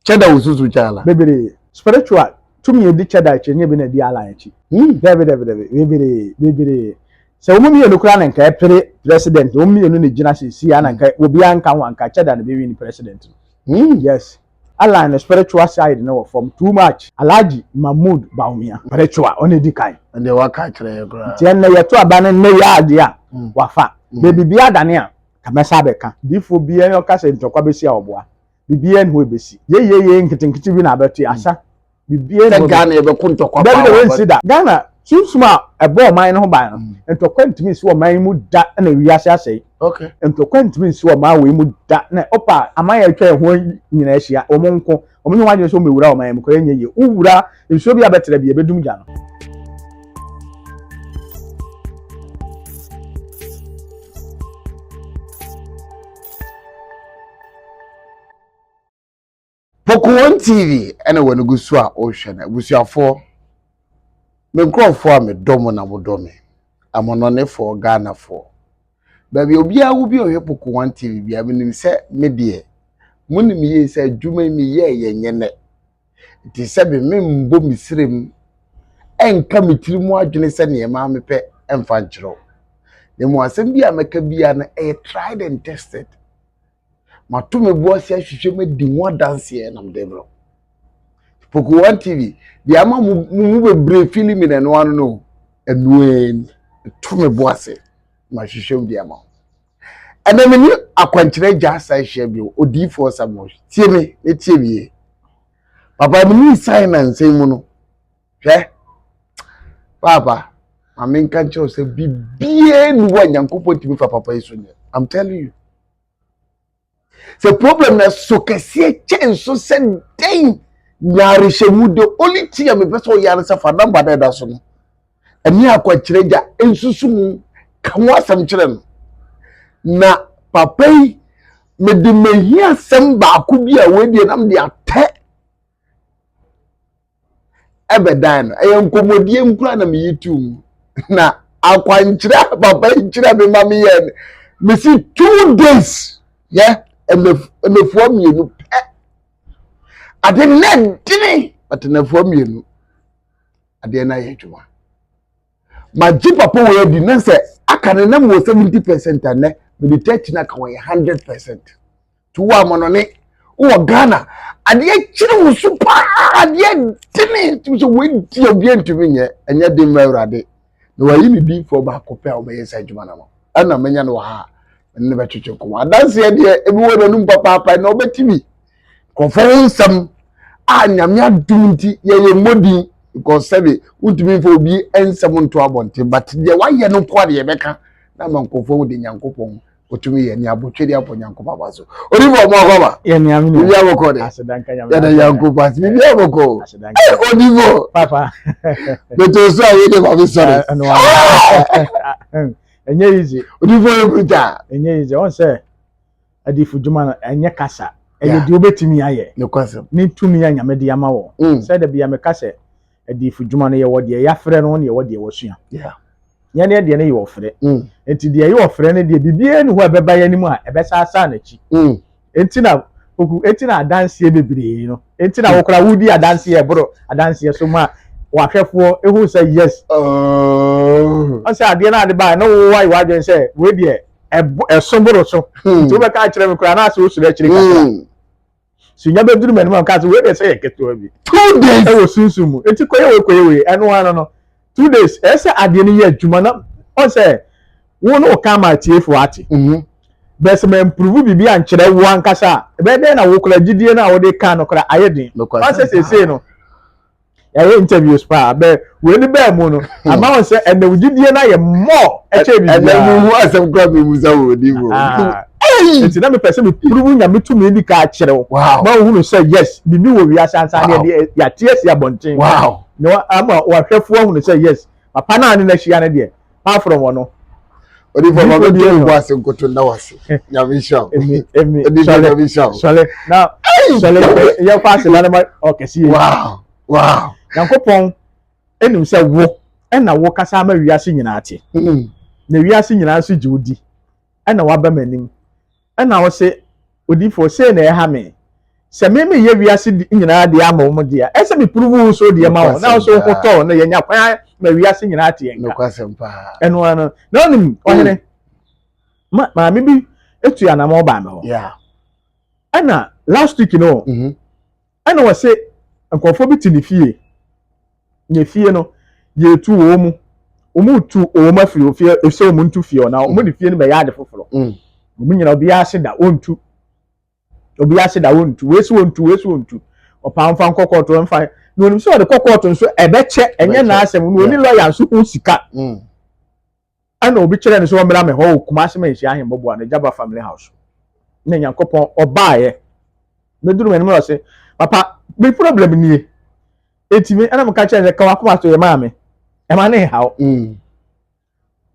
Cheddar wo susu kyɛ Alan? Bebree. Spiritual tumi edi Cheddar akyi ɛnyɛ bi na edi Alan akyi. Dabi dabi dabi bebree bebree. Sɛ wɔn mmienu koraa na nka ɛpere president, wɔn mmienu na gyina sisi a na nka obiara nka ho anka Cheddar na bɛwi ni president no. Yes. Alan no spiritual side no wɔ fam too much. Alhaji Mahmood Bawumia spiritual ɔna edi kan. Ɛndeɛ waka akyerɛ yɛ koraa. Nti ɛnnɛ yɛto aba no nnɛ yɛ adeɛ a wafa. Baabi biara dane a ka mɛsa abɛka. Diifoɔ biara ɔka sɛ ntɔkwa bɛsi a ɔboa. Biribiara nni hɔ ɛbɛsi. Yeyeyeye nketenkete bi na abɛto yɛ asa. Biribiara nni Sɛ hɔ. Ghana yɛbɛko ntɔkwa Dabi paa da wɔ ɛnsi da. Ghana sunsum a ɛbɔ ɔman no ho ban no, ntɔkwa ntumi nsi ɔman yi mu da na wiase asɛe. Okay. Ntɔkwa ntumi nsi ɔman wei mu da na ɔpa aman a atwa yɛn ho nyinaa ahyia, wɔn nko, wɔn nyɛ wɔn adwene sɛ wɔbɛwura ɔman yi mu koraa ɛnyɛ yie. Wowura nsuo bi a bɛtra bi ɛbɛdum gya no. Poku One TV ɛna wɔn gu so a ɔrehwɛ no. Abusuafoɔ, me nkurɔfoɔ a medɔ mo na modɔ me, amonɔnefoɔ, Ghanafoɔ, baabi obiara wo bi a ɔhwɛ Poku One TV biara, menim sɛ me deɛ, monim yie sɛ adwuma yi meyɛɛ yɛ nyɛ nɛ. Nti sɛ me membɔ me srem ɛnka me tiri mu adwene sɛ nneɛma mepɛ ɛmfa nkyerɛ wo. Na mmom asɛm bi a mɛka biara no ɛyɛ tried and tested. Mato me bo ase ahwehwɛ mu adi ho adanseɛ na mede brɛ. Poku One TV deɛ ama mo mu bebree fili mi na ɛno ano no ɛno ani to me bo ase mahwehwɛ mu de ama wo. Ɛnna me ne akwankyerɛ agya asa ahyia bio, odiyifoɔ Samuel. Tie me na tie me yie. Papa me ne sign na nsɛm mu no. Hwɛ, paapa, ma menka nkyerɛ wo sɛ biribiara nni hɔ a Nyankopɔn tumi fa papa yi so nyɛ. I'm telling you. Sɛ problem na so kɛseɛ kyɛn so sɛ dɛn nyarehyɛmu, the only thing a mepɛ sɛ ɔyɛ ara sɛ fa number na ɛda so no ɛne akwankyerɛ gya nsusu mu ka ho asɛm kyerɛ no. Na papa yi mede mahi asɛm baako bi a wei deɛ nam de atɛ ɛbɛdan no, ɛyɛ nkɔmmɔdie nkura na meyi tuu mu. Na akwankyerɛ a papa yi kyerɛ me ma meyɛ no, mesi 2 days yɛ ɛnɛfoɔ mmienu pɛ ade nnɛ dene, but ɛnɛfoɔ mmienu adeɛ no ayɛ adwuma. Magye papa wɔ adi na sɛ aka ne nam wɔ 70% anɛ mede 30 na ka wɔyɛ 100%. To wɔ amanɔne wɔ Ghana adeɛ kyerɛ wo so paa, adeɛ dene tumi sɛ wɔadi obi ntumi nyɛ, ɛnyɛ den ma Awurade na wayi ne diifoɔ baako pɛ a wɔbɛyɛ saa adwuma no no ɛna menya no wɔ ha a ɛne ne bɛtwetwe nkɔmmɔ. Adanseɛ deɛ ebi wɔ n'anum papaapa na ɔbɛtumi nkurɔfoɔ ho nsɛm a Nyame adom nti yɛyɛ mmɔden because sɛbe wontumi mfa obi nsɛm nto abɔnten, but deɛ wayɛ no nko a deɛ yɛbɛka na ama nkurɔfoɔ ho de Nyankopɔn otumi yɛ ne abotwe de abɔ Nyankopɔn aba so. Odiifo ɔmo akɔba. Yɛ nea mi Bibi abɔkɔ de. Yɛda Nyankopɔn ase. Bibi abɔkɔ. Odiifo. Papa. Beto so a yɛde ma mi sɔre. Ɛnyɛ easy. Odiifo yɛ kuta. Ɛnyɛ easy. Ɔn sɛ adifo dwuma no ɛnyɛ kasa. Ɛyɛ deɛ wobɛtumi ayɛ. Nokwasɛm. Ne tumi a Nyame de ama wɔ. Sɛ da bia meka sɛ adifo dwuma no yɛwɔ deɛ yɛafrɛ no ne yɛwɔ deɛ wɔsua. Yɛn ne deɛ no yɛ ɔfrɛ. Nti deɛ yɛ ɔfrɛ no deɛ biribiara ni hɔ a ɛbɛba yɛn anim a ɛbɛsaasaa n'akyi. Nti na oku eti na adanseɛ bebree no. Nti na wokora wodi adanseɛ ɛboro adanseɛ so ma wahwɛfoɔ ehu sɛ yes. Ɔsɛ adeɛ no ade baa na wo ayɛ w'adwene sɛ wei deɛ ɛso boro so. Nti wobɛka akyerɛ me koraa na asɛ wosoro akyire kakra. So nya bɛduru m'anim a nka sɛ wei deɛ sɛ yɛ ketewa bi. 2 days. Ɛwɔ sunsun mu. Nti kɔyɛ wei kɔyɛ wei ɛno ano no. 2 days ɛsɛ adeɛ no yɛ adwuma na ɔsɛ wo ne wo ka ma atiefoɔ ate. Bɛsɛ ma improve biribi ankyerɛ wo ankasa a ɛbɛyɛ dɛn na wo kora gyidie no a wode ka no kora ayɛ den. Ɔsɛ seesei no yɛyɛ interviews paa bɛ wei ni bɛɛ mu no ama wɔn sɛ ɛnna wo gyidie no ayɛ more ɛkyɛ biribiara. Ɛnna mi hu asɛm kora mi mu sɛ wɔ di mu. Nti na mepɛ sɛ me prove Nyame tumi bi ka akyerɛ wo. Wow. Ma wohunu sɛ yes biribi wɔ wiase ansa ne yɛde yɛate asi abɔnten. Wow. Na ama wahwɛfoɔ ahunu sɛ yes papa no a ne n'ahyia no deɛ apart from ɔno. Odiifo ma bɛto wo bo ase nkoto nna wase. Nyame nhyira wo. Emi emi Odiifo sɔle Nyame nhyira wo. sɔle na sɔle yɛmfa ase na ne ma ɔkɛse yie. Wow. Wow. Nyankopɔn enim sɛ wo ɛna wo kasa ama wiase nyinaa te. Na wiase nyinaa nso gye wo di. Ɛna waba m'anim. Ɛna wo se odiifo sei na ɛha me. Sɛ me meyɛ wiase nyinaa deɛ ama wɔn deɛ, ɛsɛ me prove wo so deɛ ma wɔn, na wo so ho tɔ na yɛnya kwan ma wiase nyinaa te yɛn nka. Ɛno ano. Na onim, ɔhene, ma maame bi etu anamɔ baa me hɔ. Ɛna last week no, ɛna wɔse nkurɔfoɔ bi te ne fie. Ne fie no, yɛtu wɔn mu. Wɔn tu wɔn afiri ofie, efisɛ wɔn ntu fie hɔ, na wɔn de fie no bɛyɛ ade foforɔ. Wɔn nyinaa obiara ase da, wɔntu. Obi ase da wɔntu wei si wɔntu wei si wɔntu ɔpaa nfa nkɔ kɔɔto nfa na onim sɛ ɔde kɔ kɔɔto nso ɛbɛkyɛ ɛnyɛ n'asɛm na oni lɔya nso ho sika mm. Ɛna obi kyerɛ no sɛ ɔmmra me hɔ wɔ Kumasi ma nhyia ahemmɔboa no Jaba family house na Nyankopɔn ɔbaeɛ mɛduru m'anim na ɔse papa me problem nie eti me ɛna meka kyerɛ sɛ ka wakoma so yɛ maa me ɛma ne nhaw mm.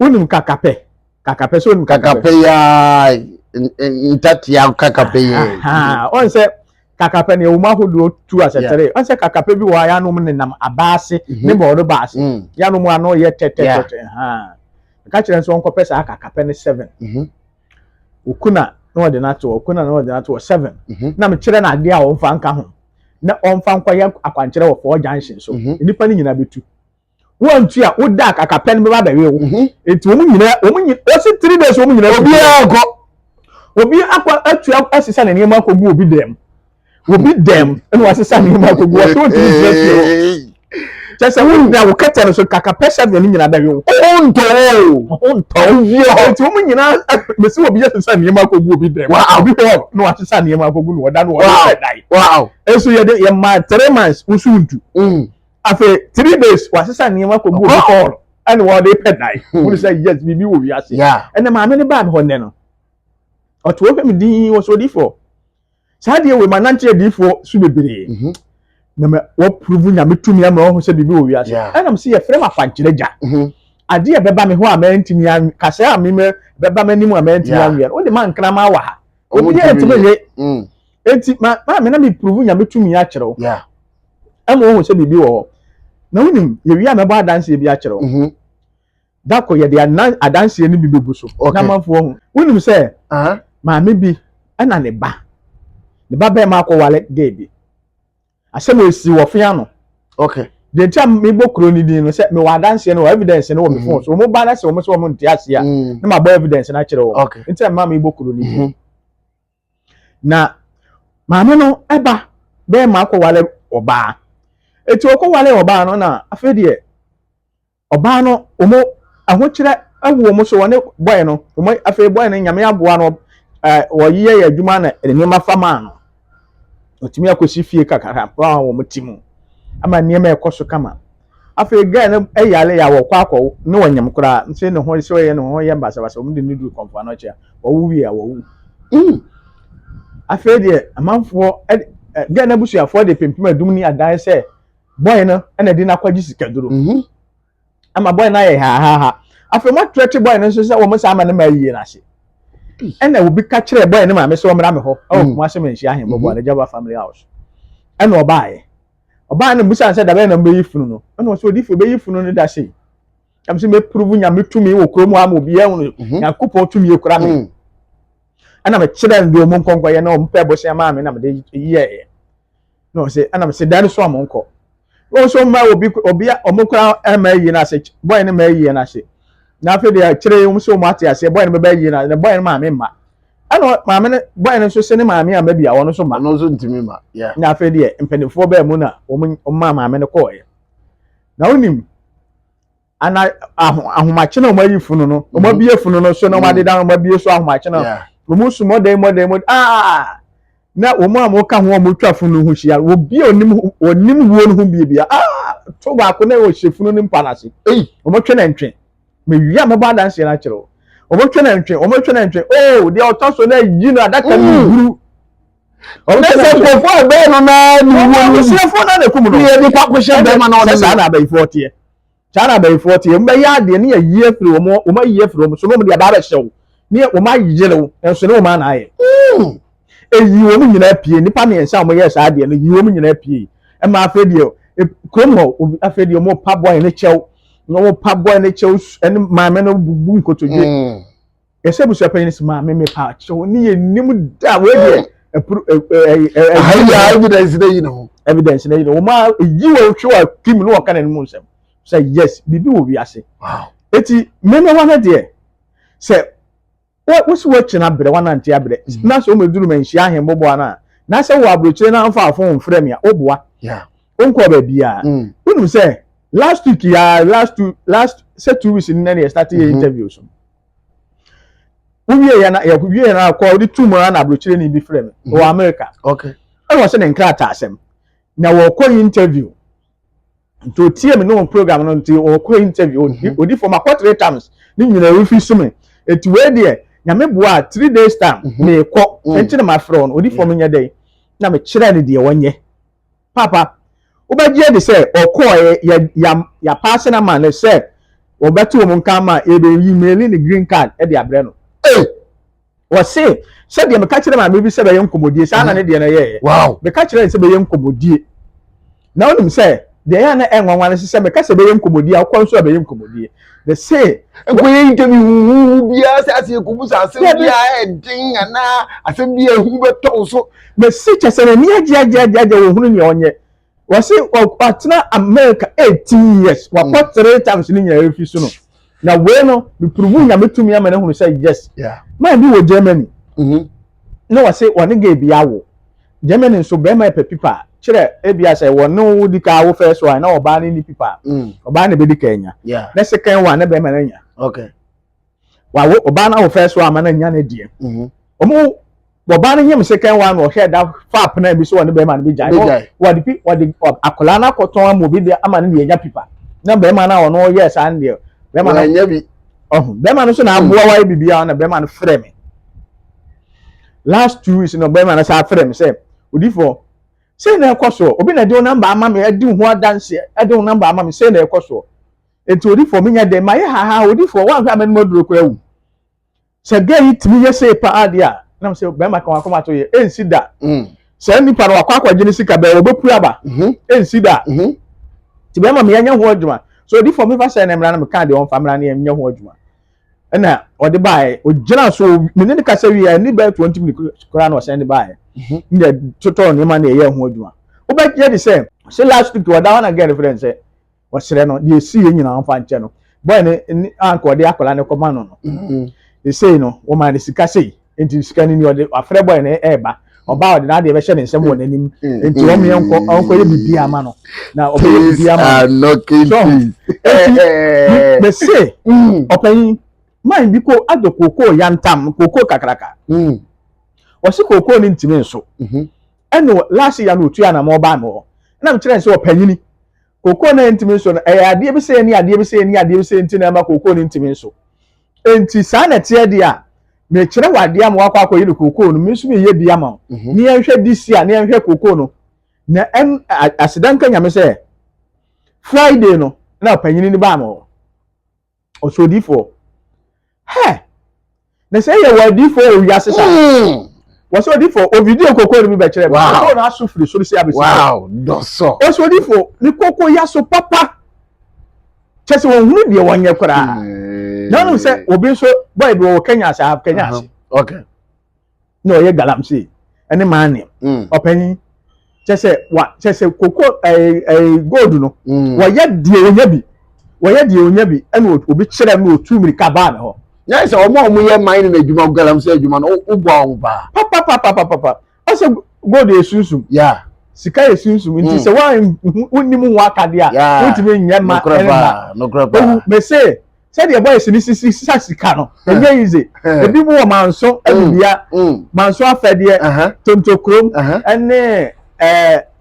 Wonim kakapɛ? Kakapɛ sɛ wonim kakapɛ. Kakapɛ yaa ntatea kakapɛ yɛ. Ɔn sɛ kakapɛ no ɛwɔ mu ahodoɔ tu asɛtere. Ɔn sɛ kakapɛ bi wɔ hɔ a yanom nenam aba ase mhm. ne bɔɔdo ba ase. Mm. Yanom ano yɛ tɛtɛtɛtɛ. Ɛka kyerɛ nso ɔnkɔpɛ saa kakapɛ no seven. Mhm. Okuna na ɔde no ato okuna na ɔde no ato seven. Mhm. Na mekyerɛ no adeɛ a ɔmfa nka ho na ɔmfa nkɔyɛ akwankyerɛ wɔ four junction so. Nnipa no nyinaa bɛtu. Wɔntu a woda a kakapɛ no bɛba abɛwe wo mhm. Nti wɔn nyinaa wɔn nyinaa wɔsi 3 days wɔn nyinaa obiara kɔ obi akɔ atua asesa ne nneɛma akɔgu obi dɛm obi dɛm ɛna wasesa nneɛma akɔgu wɔsi wɔn ti gyina fie hɔ kyɛ sɛ wɔn nyinaa wɔ kɛtɛ no so kakapɛ sɛdeɛ ne nyinaa bɛwe wo. Ɔntɔ o ɔntɔ o nti wɔn nyinaa mesi obi asesa nneɛma akɔgu obi dɛm obi hɔ na wasesa nneɛma akɔgu na ɔda no ɔde sɛ dan nso yɛde yɛ maa 3 months nso ntu. Afei 3 days wasesa nneɛma kɔ gu obi hall ɛna wɔde pɛ dan wɔn sɛ yes biribi wɔ wiase ɛna maame no baa mi hɔ nnɛ no ɔte hɔ hwɛ mi din wɔ so odiifoɔ saa deɛ wei ma nante adiifoɔ so bebree mhm. Na mɛ wɔpuruvu nyame tumi ama wɔn sɛ biribi wɔ wiase ɛna mo sɛ yɛfrɛ mo akwankyerɛ gya mhm. Adeɛ bɛba mi hɔ a mɛntumi anwe kasa a mi mɛ bɛba m'anim a mɛntumi anwe no wode ma nkraman wɔ ha obi yɛ ntumi nwe mm. Eti ma maame na mi puruvu nyame tumi akyerɛw ɛma wɔn sɛ biribi wɔ hɔ na wonim yɛwie a mɛbɔ adanseɛ bi akyerɛ wo mhm. Dako yɛde adanseɛ no bi bɛgu so na amanfoɔ hu wonim sɛ maame bi ɛna ne ba ne ba bɛrima akɔwale gay bi asɛm a ɛsi wɔ fea no deɛ nti a mebɔ kuro no din no sɛ mewɔ adanseɛ no wɔ evidence no wɔ me phone so wɔn ba no sɛ wɔn sɛ wɔn nte aseɛ a mm. na mabɔ evidence no akyerɛ wɔn nti a mma mebɔ kuro no din mhm. Na maame no ɛba bɛrima akɔwale ɔbaa eti ɔkɔwale ɔbaa no na afei deɛ ɔbaa no wɔn ahokyerɛ awu wɔn so wɔne bɔyɛ no wɔn afei bɔyɛ no nyame aboa no ɛɛ wɔyɛ yɛ adwuma na nneɛma fa maa no ɔtumi akɔsi fie kakra a wɔn ti mu ama nneɛma ɛkɔ so kama. Afei girl no yare a wɔkɔ akɔ ne wɔnyam koraa nti ne ho sɛ ɔyɛ ne ho yɛ basabasa wɔn de ne duru kɔnfo ano kyɛ wɔwo wie a wɔwu. Mm. Afei deɛ amanfoɔ girl no abusuafoɔ de pimpim adum ne adan sɛ boy no ɛna de n'akɔgye sikaduro. Mm -hmm. Ama boy no ayɛ hahaha. Afei wɔn atrɛte boy no nso sɛ wɔn saa ama ne ma ayie n'ase. Ɛna obi ka kyerɛ boy no maame sɛ ɔmmra me hɔ ɛwɔ mm. Kumasi Manhyia Ahemmɔboa mm-hmm. ne Jaba family house. Ɛna ɔbaeɛ. Ɔbaa no bisa sɛ dabɛn na mbɛyi funu no ɛna ɔsɛ odifo bɛyi funu no da sei ɛm sɛ mɛpuruvu nyame tumi wɔ kurom ha ma obiara hunu mhm. Nyankopɔn tumi ekura me mm. Ɛna mekyerɛ no deɛ ɔmo nkɔnkɔ yɛ na ɔmo pɛ bɔhyɛ maa me na mede yɛɛyɛ na ɔsɛ ɛna mesɛ dan so a mo nkɔ na ɔsɛ ɔmo obi obi ɔmo kora ɛma ayi no ase bɔyɛ no ma ayi no ase na afei deɛ kyerɛ wɔn sɛ ɔmo ate aseɛ bɔyɛ no bɛbɛ ayi no na bɔyɛ no maame mma ɛna maame no bɔyɛ no nso sɛ ne maame ama bi a ɔno nso ma ɔno nso ntumi ma na afei deɛ mpanimfoɔ bɛɛ mu na wɔn maa maame no kɔɔɛ na wonim ana ahomakye na wɔn ayi funu no wɔn mhm. abie funu no so na wɔn mhm. adeda wɔn abie so ahomakye na wɔn su mɔden mɔden mɔden aa na wɔn a wɔka ho a wɔtwa funu ho hyia obi a onim onim wuo no ho bie bia aa to baako na wɔhyɛ funu no mpa n'ase wɔn twe na ntwe. Mewie a mɛbɔ adanseɛ no akyerɛ wo. Wɔtwe no ntwe, wɔtwe no ntwe. Oh, deɛ ɔtɔ so no ayi no adaka no mm. huru. Ɔsɛ sɛ nkurɔfoɔ a ɛbɛn no naa ne wuo no. Abusuafoɔ naa na ɛkum no. Yɛ nipa kɔhyɛ bɛrima na ɔne. Sɛ saa na abayifoɔ teɛ. Saa na abayifoɔ teɛ. Wɔn bɛyɛ adeɛ ne yɛyi afiri wɔn, wɔn ayi afiri wɔn so na wɔn de aba abɛhyɛ wo. Ne wɔn ayere wo, nso ne wɔn ana ayɛ. Mm. Eyi wɔn nyinaa pie. Nipa mmiɛnsa a wɔyɛɛ saa adeɛ no, yi wɔn nyinaa pie. Ɛma afei deɛ kurom hɔ, afei deɛ wɔn pa bɔe ne kyɛw. Na wɔn pa bɔe ne kyɛw ɛne maame no bubu nkotodwe. Yɛsɛ abusua panyin sɛ maame mepa kyɛw ne yɛ nim da wei deɛ. ɛpuru ɛ ɛ ɛ ɛ evidence na yi ne ho. Evidence na yi ne ho. Wɔn a eyi wɔ hwɛ wɔ kim ne wɔka n'anim nsɛm sɛ yes, biribi wɔ wiase. Eti mmemme hɔ no deɛ, sɛ wosi wɔkyina brɛ wɔnante abrɛ na sɛ wɔn eduru ma nhyia ahembɔbɔ ana na sɛ wɔ aburokyire na nfa afɔ nfrɛ mi a, ɔboa nkɔ baabi a wonim sɛ last week ya, last two, last sɛ 2 weeks ni na yɛ start yɛ interviews. Wowie yɛ na yɛ wie yɛ na akɔ ɔde tu mu na aburokyire ni bi frɛ mi wɔ America. Ɛna wɔsɛ ne nkrataa asɛm na wɔkɔ interview, nti otie mi ne wɔn program no, nti wɔkɔ interview. Odi fam akɔ three times ne nyinaa efi so mi, eti wei deɛ, Nyame boa, 3 days time meekɔ. Nti na ma frɛ wɔn odi fam nyɛ dɛ na me kyerɛ ne deɛ wɔnyɛ papa. Wobɛgye de sɛ ɔkɔɔ yɛ yɛ yɛapaase na ma ne sɛ wɔbɛto wɔn nka ma ebeyi mail ne green card ɛde abrɛ no. Wɔse sɛdeɛ meka kyerɛ maame bi sɛ bɛyɛ nkɔmmɔdie saa na ne deɛ no yɛɛ. Meka kyerɛ ne sɛ bɛyɛ nkɔmmɔdie, na wonim sɛ deɛ ɛyɛ na ɛnwanwa no sɛ meka sɛ bɛyɛ nkɔmmɔdie a, wokɔ nso a bɛyɛ nkɔmmɔdie the same. Nkɔyɛ interview huhuhu biara sɛ ase ekubu sɛ asɛm bi a ɛden anaa asɛm bi a ehu bɛtɔ wo so. Mesi kyɛ sɛ n'ani agye agye agye agye, wɔn hunu nea ɔnyɛ. Wɔsi ɔtena America 18 years, wakɔ three times, ne nyinaa efi so no, na wei no mipuruvu Nyame tumi ama ne hunu sɛ yes. Man bi wɔ Germany na wɔsi wɔne gay bi awo Germany nso, bɛrima yɛ pɛ pipa kyerɛ ebia sɛ wɔne wo di ka awo first one na ɔbaa ne ni pipa, ɔbaa na ebedi ka anya na second one na bɛrima no anya. Wawo ɔbaa no awo first one ama no anya ne deɛ. Ɔmo ɔbaa no nyim second one na ɔhwɛ da fa apena bi so wɔne bɛrima no bi gyae. Wɔde pi wɔde akwadaa no akɔtɔn ama obi de ama no deɛ anya pipa, na bɛrima no a ɔno yɛ saa no deɛ, bɛrima no wɔanya bi. Ɔho bɛrima no nso na aboa wayɛ biribiara, na bɛrima no frɛ me last 2 weeks na bɛrima no saa frɛ me sɛ, "Odifoɔ, sei na ɛkɔ soɔ, obi na ɛde wo number ama me, ɛde wo ho adanseɛ, ɛde wo number ama me, sei na ɛkɔ soɔ, eti odifoɔ, mi nya dɛ ma yɛ haha. Odifoɔ, wɔn ahwɛ amɛnum aduro kora awu sɛ gɛɛ yi tumi yɛ sei paa deɛ a." Nam sɛ bɛrima kan wakɔma to yɛ ɛnsi da. Sɛ nipa no wakɔ akɔgye ne sika bɛyɛ wɔbɛpu aba. Ɛnsi da. Ti bɛrima mi yɛnyɛ ho adwuma so, odifoɔ, mi fa sɛ ɛnɛ mmira na mi ka deɛ ɔnfa mmira na yɛnyɛ ho adwuma. Ɛna ɔde baeɛ, ogyina so me ne ne kasa wie a, ne bɛyɛ 20 minutes koraa na ɔsɛn de baeɛ. Ne totɔ nneɛma na ɛyɛ ho adwuma. Wobɛgye de sɛ last week wɔda hɔ na girl friend sɛ ɔsrɛ no deɛ esi yɛ nyinaa ɔmfa nkyɛn no, boy ne ne anka ɔde akwadaa ne kɔma no. Esei no wɔma ne sika sei, nti sika no ni ɔde afrɛ boy ne ɛɛba, ɔbaa ɔde n'adeɛ bɛhyɛ ne nsam wɔ n'anim, nti wɔn yɛn nkɔ ɔnkɔ yɛ bibi ama no na ɔbɛyɛ bibi ama no. So, eti mese ɔpanyin man bi ko adɔ kookoo yantam kookoo kakraka. Wɔsi kookoo ne ntumi nso ɛna last year na otu anam ɔbaa mi hɔ ɛna mi kyerɛ sɛ, ɔpanyini, kookoo ne ntumi nso no, ɛyɛ adeɛ bi sɛ ɛni adeɛ bi sɛ ɛni adeɛ bi sɛ nti na ɛma kookoo ne ntumi nso, nti saa na ɛteɛ deɛ a mɛkyerɛ wɔ adeɛ ama wakɔ akɔyi no kookoo no, mi nso mi yɛ bi ama wo ne yɛnhwɛ this year ne yɛnhwɛ kookoo no na ɛn aseda nka Nyame sɛ Friday no na ɔpanyini no baa mi hɔ, ɔsɔ odiifoɔ hɛ na sɛ yɛ wɔ adiifoɔ wɔ wiase saa. Wɔsɛ odiifoɔ o, video kookoo no bi bɛkyerɛ mi. Kookoo no aso firi soro si abɛsi. Wow, dɔsɔ. Ɔsɛ odiifoɔ, ne kookoo yɛ aso papa kyɛ sɛ wɔn hunu deɛ wɔnyɛ koraa. Na wɔn sɛ obi nso boy bi wɔ Kenya ase, Kenya ase na ɔyɛ galamsey ɛne maane. Ɔpanyin, kyɛ sɛ wa kyɛ sɛ koko ɛɛ ɛɛ gold no, wɔyɛ deɛ onya bi, wɔyɛ deɛ onya bi, ɛna obi kyerɛ no, otu mirika baa mi hɔ. Nyɛ sɛ ɔmo a ɔmo yɛ mining adwuma, galamsey adwuma no, wo boa wɔn paa. Papapapapapa, ɔsɛ gold yɛ sunsum. Sika yɛ sunsum, nti sɛ wɔn wonim ho akadeɛ a, wontumi nyɛ ma nokorɛ ɛne ma paa, nokorɛ paa. Ewu mese sɛdeɛ boys ni sisi sisa sika no, ɛnyɛ easy. Ebi mu wɔ Manso ɛbibia, Manso afɛdeɛ, Tontokurom ɛne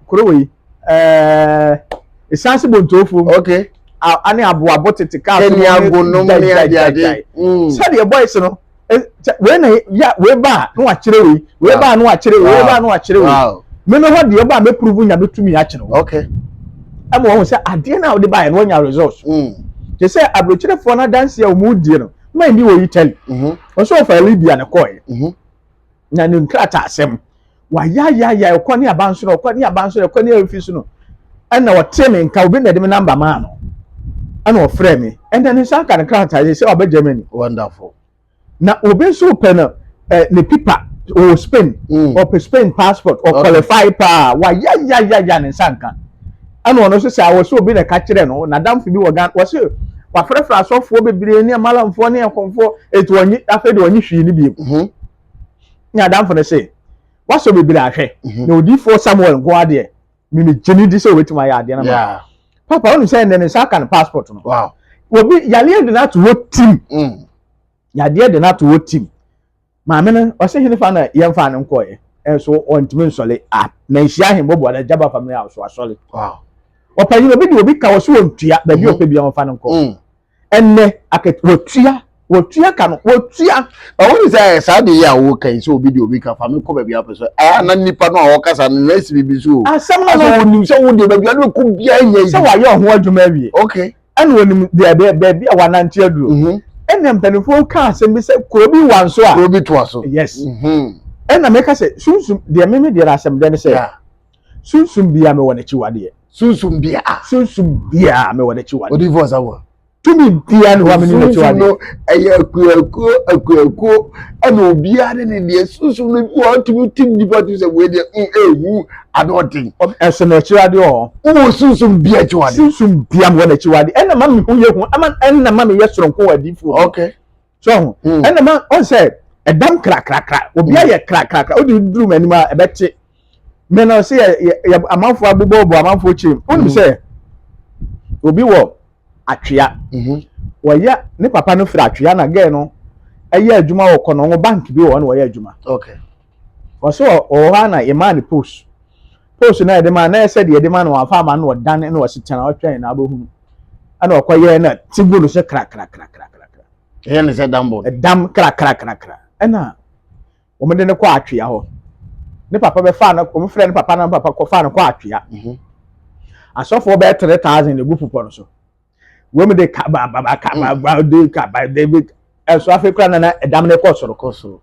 kuro wei Esanse Bontofuom ane aboabo tete kaa so. Kenya gonom ne adeade. Sɛdeɛ boys no wei na ya wei ba a na wakyerɛ wei, wei ba a na wakyerɛ wei, wei ba a na wakyerɛ wei. Mímí hɔ deɛ, ɔba a mɛpuruvu Nyame tumi akyerɛ wo ɛma wɔn sɛ adeɛ no a wɔde baeɛ no wɔnya results. Te sɛ aburokyerefoɔ no adanseɛ a wɔn die no, man bi wɔ Italy, ɔsɛ ɔfa Libya ne kɔɛ na ne nkrataa asɛm wayayaya, ɛkɔ ne abansoro, ɛkɔ ne abansoro, ɛkɔ ne efi so no, ɛna ɔte me nka, obi na ɛde me number maa no, ɛna ɔfrɛ me, ɛna ne nsa aka ne krataa sɛ ɔbɛ Germany. Wonderful. Na obi nso pɛ no ne pipa. Ɔwɔ Spain, ɔpɛ Spain passport, ɔqualify paa, wayayayaya ne nsa nka. Ɛna ɔno nso sɛ awɔ sɛ obi na ɛka kyerɛ no, n'adamfo bi wɔ Ghana, wɔse wafrɛfrɛ asɔfoɔ bebree ne amalamfoɔ ne akɔmfoɔ, eti wɔnye afei de wɔnye hwee ne bio. Ne adamfo no se wasɔ bebree ahwɛ, na odiifoɔ Samuel nko adeɛ mimi gye ne di sɛ obetumi ayɛ adeɛ no ma. Papa, ɔno sɛ ɛnɛ ne nsa aka ne passport no. Obi yareɛ de no ato hɔ tim. Yadeɛ de no ato hɔ tim. Maame no ɔsɛ hene fa na yɛmfa no nkɔɛ, ɛnso ɔntumi nsɔle a na nhyia ahembɔbɔ na gyaba family house asɔle. Ɔpanyin obi de obi ka wɔ so wɔntua baabi a ɔpɛ bia wɔmfa no nkɔ. Ɛnɛ akɛt wɔtua wɔtua ka no wɔtua. Ɔwɔ ne sɛ saa de yi a wɔka yi sɛ obi de obi ka fa me kɔ baabi a pɛ so, ɛyɛ na nipa no a wɔkasa no na esi biribi so o. Asɛm no no wɔnim sɛ wo deɛ baabi a no kɔ biara nyɛ yi. Sɛ wɔayɛ ɔho adwuma awie. Ɛna wɔnim deɛ baabi a wɔanante aduro. Ɛna mpanimfoɔ ka asɛm bi sɛ kuro bi wa nso a. Kuro bi toa so. Yes. Ɛna meka sɛ sunsum deɛ meme deɛ asɛm deɛ ne sɛ sunsum bia mewɔ n'akyiwadeɛ. Sunsum bia. Sunsum bia mewɔ n'akyiwadeɛ. Odiyifoɔ Samuel. Tumi bia ne hɔ a mene n'akyiwadeɛ. Sunsum no ɛyɛ akuakuo akuakuo ɛna obiara ne ne deɛ. Sunsum no bi wɔ ɔtumi ti nipa tu sɛ wei deɛ ehu ano ɔden. Ɛso n'akyiwadeɛ wɔ hɔ. Wowɔ sunsum bia akyiwadeɛ. Sunsum bia mewɔ n'akyiwadeɛ. Ɛna ma me ho yɛ hu ama ɛna ma meyɛ soronko wɔ adiifoɔ. So ho. Ɛna ma ɔn sɛ ɛdam krakrakra obi ayɛ krakrakra wode duru m'anim a ɛbɛte. Mɛ na ɔsɛ yɛ yɛ amanfoɔ abobɔbɔ amanfoɔ kyerɛ mu. Wonim sɛ obi wɔ Atwea. Wɔyɛ ne papa no firi Atwea na gɛɛ no ɛyɛ adwuma wɔ Kɔnɔngo bank bi wɔ hɔ na wɔyɛ adwuma. Ɔsɛ ɔwɔ hɔ na yɛmaa ne post. Post na yɛde maa na ɛsɛ deɛ yɛde maa no wɔamfa ama no ɔdane na ɔsi tena ɔtwɛn na abɛhunu. Ɛna ɔkɔyɛ na ti gu no so krakrakrakrakra. Ɛyɛ ne sɛ dam bɔ. Ɛdam krakrakrakra. Ɛna wɔn de no kɔ Atwea hɔ. Ne papa bɛfa no, wɔn frɛ ne papa na ne papa kɔfa no kɔ Atwea. Asɔfoɔ bɛyɛ 3,000 egu pupɔ no so. Wɔn de kaba baba kaba ba de kaba de bi ɛso afei kura nana ɛdam ne kɔ soro. Kɔ soro.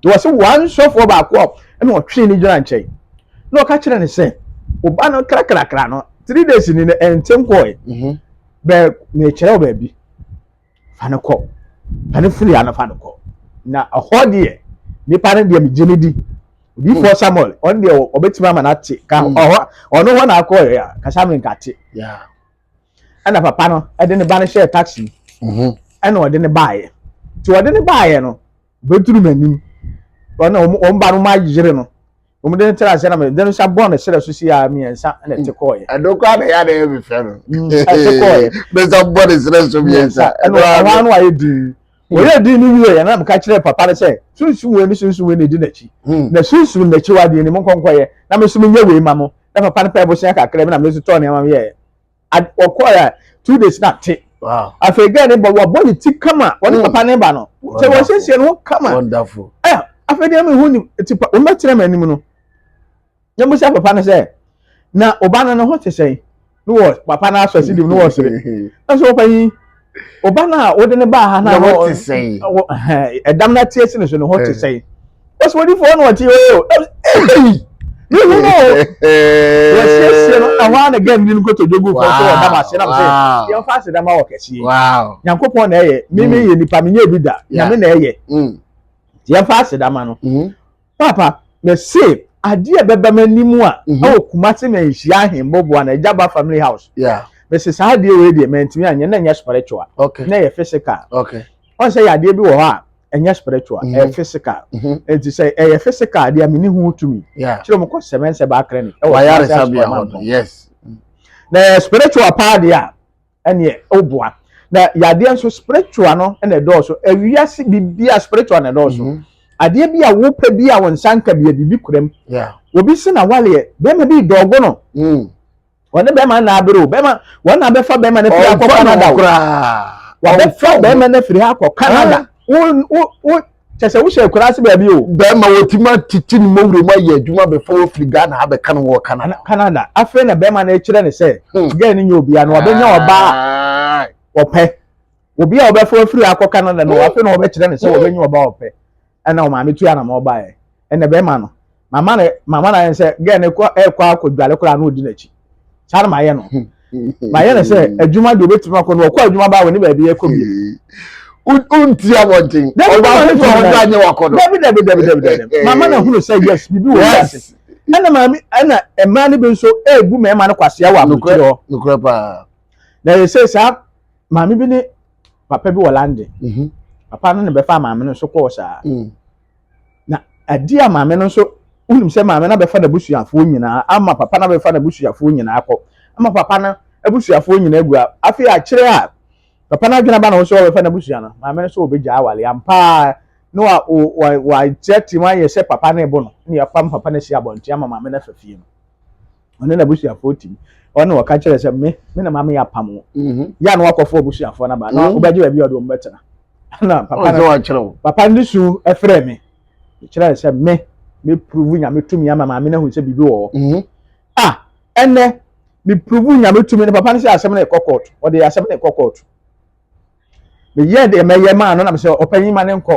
Wɔ sɛ wɔn sɔfoɔ baako a ɛna ɔtwe ne gyina nkyɛn. Na ɔka kyerɛ ne sɛ ɔba no krakrakra no 3 days ni no ɛnte nkɔɛ. Bɛɛ mekyerɛ wo baabi. Fa no kɔ. Fa no firi ha na fa no kɔ. Na ɛhɔ deɛ nipa no deɛ megye ne di. Odiyifoɔ Samuel ɔno deɛ ɔbɛtumi ama no ate ka ɔhɔ ɔno hɔ na akɔ yɛ a kasa mi nka te. Ɛna papa no ɛde ne ba no hyɛɛ taxi. Ɛna ɔde ne baeɛ. Nti ɔde ne baeɛ no bɛduru m'anim. Ɔna wɔn ba no wɔn ayere no. Wɔn de ne tena ase na mɛ de ne nsa bɔ ne serɛ so si a mmiɛnsa ɛna ɛte kɔɔɛ. Ɛno koraa na ɛyɛ a na ɛyɛ me fɛ no. Ɛte kɔɔɛ. Ne nsa bɔ ne serɛ so mmiɛnsa. Ɛna ɔhɔ ano ayɛ dinn. Wɔyɛ dinn no wie yɛ na meka kyerɛ papa no sɛ sunsum wei ne sunsum wei na edi n'akyi. Na sunsum n'akyi wa deɛ ni mo nkɔnkɔyɛ na me nso menyɛ wei ma mo. Na papa no pɛɛ bosea kakra bi na me nso tɔɔ nneɛma yɛɛ. Ɔkɔɔɛ a 2 days na te. Afei gɛɛ ne bɔ wɔbɔ ne ti kama wɔne papa ne ba no. Sɛ wɔsiesie ne ho kama. Wonderful. Afei deɛ mehu ne ti pa wɔn bɛkyerɛ m'anim no. Na musa papa no sɛ na ɔba no ne ho te sɛn? Ne wɔ papa no asɔ asi dim ne wɔ sere. Na sɛ ɔpanyin ɔba no a wode ne baa ha na ne ho te sɛn? Ɛdam no ate asi ne so ne ho te sɛn? Wɔsɛ odifoɔ na ɔte o. Mehu no o. Wɔsiesie no ɛhɔ ara na gɛn ni no kotodwe gu fam sɛ wɔda m ase na sɛ yɛmfa aseda ma wɔ kɛseɛ. Nyankopɔn na ɛyɛ. Me me yɛ nipa menyɛ bi da. Nyame na ɛyɛ. Yɛmfa aseda ma no. Papa, mese adeɛ a ɛbɛba m'anim a ɛwɔ Kumasi ma nhyia ahemboboa na Agyaba family house. Mese saa adeɛ wei deɛ mantumi anyɛ na ɛnyɛ spiritual. Na ɛyɛ physical. Ɔn sɛ yɛ adeɛ bi wɔ hɔ a ɛnyɛ spiritual, ɛyɛ physical. Nti sɛ ɛyɛ physical deɛ menni ho tumi. Kyerɛ mo kɔ Sɛmɛnsɛ Baa Clinic ɛwɔ Kumasi Asukwa Mampong. Na ɛyɛ spiritual paa deɛ a ɛneɛ woboa. Na yadeɛ nso spiritual no na ɛdɔɔso. Ewiase bibia spiritual na ɛdɔɔso. Adeɛ bi a wopɛ bi a wo nsa nka bi a biribi kura mu. Obi se na waleɛ bɛrima bi dɔɔgo no. Wɔne bɛrima na abere o. Bɛrima wɔn na abɛfa bɛrima no firi akɔ Canada o. Wɔabɛfa bɛrima no firi akɔ Canada. Wo wo wo kyɛ sɛ wohyɛ akura ase baabi o. Bɛrima wɔtumi atete ne mɔwura mu ayɛ adwuma bɛfa wɔ firi Ghana abɛka no wɔ Canada. Canada. Afei na bɛrima no kyerɛ ne sɛ girl no nyɛ obiara na wabɛnya ɔbaa a ɔpɛ. Obi a ɔbɛfa afiri akɔ Canada no afei na ɔbɛkyerɛ ne sɛ wɔbɛnya ɔbaa ɔpɛ. Ɛna ɔmaame tua na ma ɔbaeɛ. Ɛna bɛrima no mama no mama no ayɛ sɛ girl no kɔ ɛkɔ akɔdwale koraa na ɔdi n'akyi. Saa na mayɛ no. Mayɛ no sɛ adwuma deɛ obɛtumi akɔ no ɔkɔ adwuma baa wɔ ne baabi ɛkɔ bio. Wonti abɔnten. Ɔbaa foforɔ hɔ nso anyɛ wakɔdɔ. Dabi dabi dabi dabi dabi. Mama na hunu sɛ yes bibi wɔ wiase. Ɛna maame ɛna mmaa no bi nso ebu mmarima no kwasea wɔ aburokyire hɔ. Nokorɛ paa. Na yɛ sɛ saa maame bi ne papa bi wɔ London. Mhm. Papa no na bɛfa maame no nso kɔɔ saa. Mm. Na adi a maame no nso wonim sɛ maame no abɛfa n'abusuafoɔ nyinaa ama papa no abɛfa n'abusuafoɔ nyinaa kɔ ama papa no abusuafoɔ nyinaa gu a afei akyerɛ a papa no adwene aba ne ho sɛ ɔbɛfa n'abusua no maame no sɛ ɔbɛgya awale ampaa na wa wa wakyerɛ mu ayɛ sɛ papa no ebo no na yɛapam papa no asi abɔnten ama maame no afa fie no ɔne n'abusuafoɔ tim ɔne ɔka kyerɛ sɛ me me na maame yɛ apam wo mhm. yɛ a na wakɔfo abusuafoɔ no aba na mhm. wobɛgye baabi a ɔde wɔn bɛtena na papa no papa no su frɛ me kyerɛ sɛ me me prove nyame tumi ama maame no ahu sɛ biribi wɔ hɔ mhm. ah ɛnɛ me prove nyame tumi no papa no sɛ asɛm no ɛkɔ court ɔde asɛm no ɛkɔ court meyɛ deɛ mɛyɛ maa no na mesɛ ɔpanyin ma ne nkɔ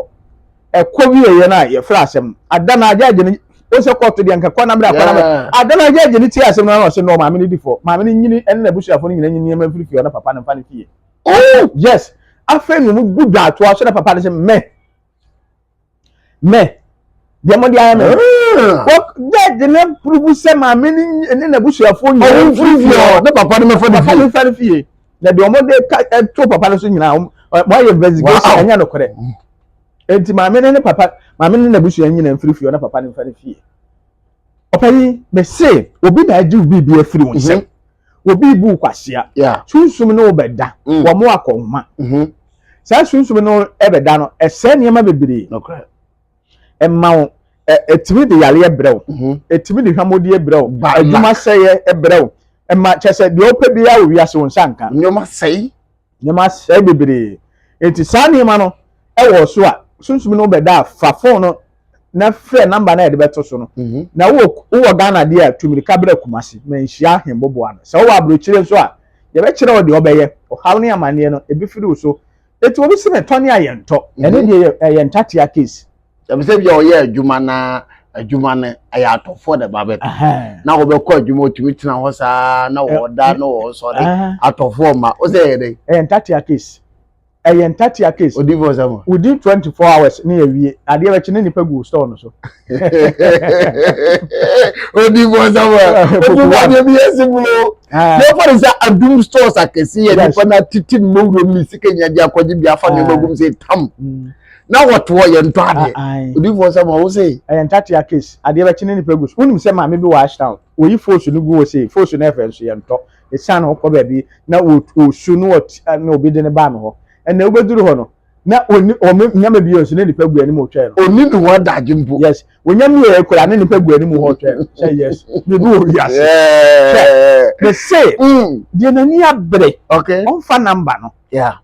ɛkɔ wieɛ no a yɛfrɛ asɛm ada no agya agye no wo sɛ kɔɔto deɛ nka kɔ na mmerɛ akɔ na mmerɛ ada no agya agye no tie asɛm no na ɔsɛ no maame no di fɔ maame no nyini ɛne n'abusuafoɔ no nyina nyini nneɛma mfiri fie ɔna papa no mfa no fie oh yes afei na ɔmu gu dwa atoa so na papa no sɛ mɛ mɛ deɛ mo de ayɛ mɛ judge ne purubu sɛ maame ne ne n'abusuafoɔ nyinaa ɔmo mfiri fie hɔ ne papa no mɛfa ne papa no mfa ne fie na deɛ ɔmo de ka ɛto papa no so nyinaa ɔmo ayɛ investigation ɛnyɛ nokorɛ eti maame ne ne papa maame ne n'abusua nyinaa mfiri fie hɔ na papa no mfa ne fie ɔpanyin mɛ obi na agye obi bi afiri wɔn nsam mhm. obi bu kwasia sunsum ne ɔbɛda mm. wɔn akɔnma mhm. saa sunsum no ɛbɛda no ɛsɛ nneɛma bebree ɛma wo ɛtumi de yareɛ brɛ wo mhm. ɛtumi de hwamodie brɛ wo adwuma sɛeɛ brɛ wo ɛma kyɛ sɛ deɛ wopɛ biara wɔ wiase wo nsa nka nneɛma sɛe nneɛma sɛe bebree nti saa nneɛma no ɛwɔ so a sunsum no bɛda a fa fon no na frɛ namba no a yɛde bɛto so no mhm. na wowɔ wowɔ Ghana deɛ a tumirika brɛ Kumasi ma nhyia ahemboboa no sɛ wowɔ aburokyire nso a yɛbɛkyerɛ wo deɛ ɔbɛyɛ ɔhaw ne amanneɛ no ebi firi wo so Eti obi si me tɔ ne a yɛntɔ. Ɛno mhm. deɛ ɛyɛ ntatea case. Ɛbi sɛ bi a ɔyɛ adwuma na adwuma no ɛyɛ atɔfoɔ na ɛba bɛtɔ. Na wɔbɛkɔ adwuma otumi tena hɔ saa na wɔda na wɔsɔre atɔfoɔ ma o sɛ ɛyɛ dɛ. Ɛyɛ ntatea case. Ɛyɛ ntatea case. Odi fɔ sɛ mo. Within 24 hours ne yɛ wie adeɛ bɛkye ne nipa gu store no so. Odi fɔ sɛ mo. Obi wɔ adeɛ bi yɛ simple. Yɛfa no sɛ adum stores akɛse yɛ nipa na tete no mawura mu ne sika nya de akɔgye bi afa nneɛma gum sɛ tam mm. na wɔte hɔ yɛ ntɔ adeɛ odiifoɔ sɛ ma wo se ɛyɛ ntatea case adeɛ bɛkye ne nipa gu so wonim sɛ maame bi wɔ ashtown wɔyi foosu no gu wɔ sei foosu no ɛfɛ nso yɛ ntɔ ɛsiane hɔ kɔ baabi na wɔsu no na obi de ne baa me hɔ ɛnna wobɛduru hɔ no na oni ɔmo nyama bi yɛ nso ne nipa gu anim ɔtwɛn no. Oni ne ho adagye mpo. Yes onyam yɛ ekura ne nipa gu anim hɔ ɔtwɛn no sɛ yes biribi wɔ wiase. Hwɛ me se mm. deɛ n'ani abere ɔnfa namba no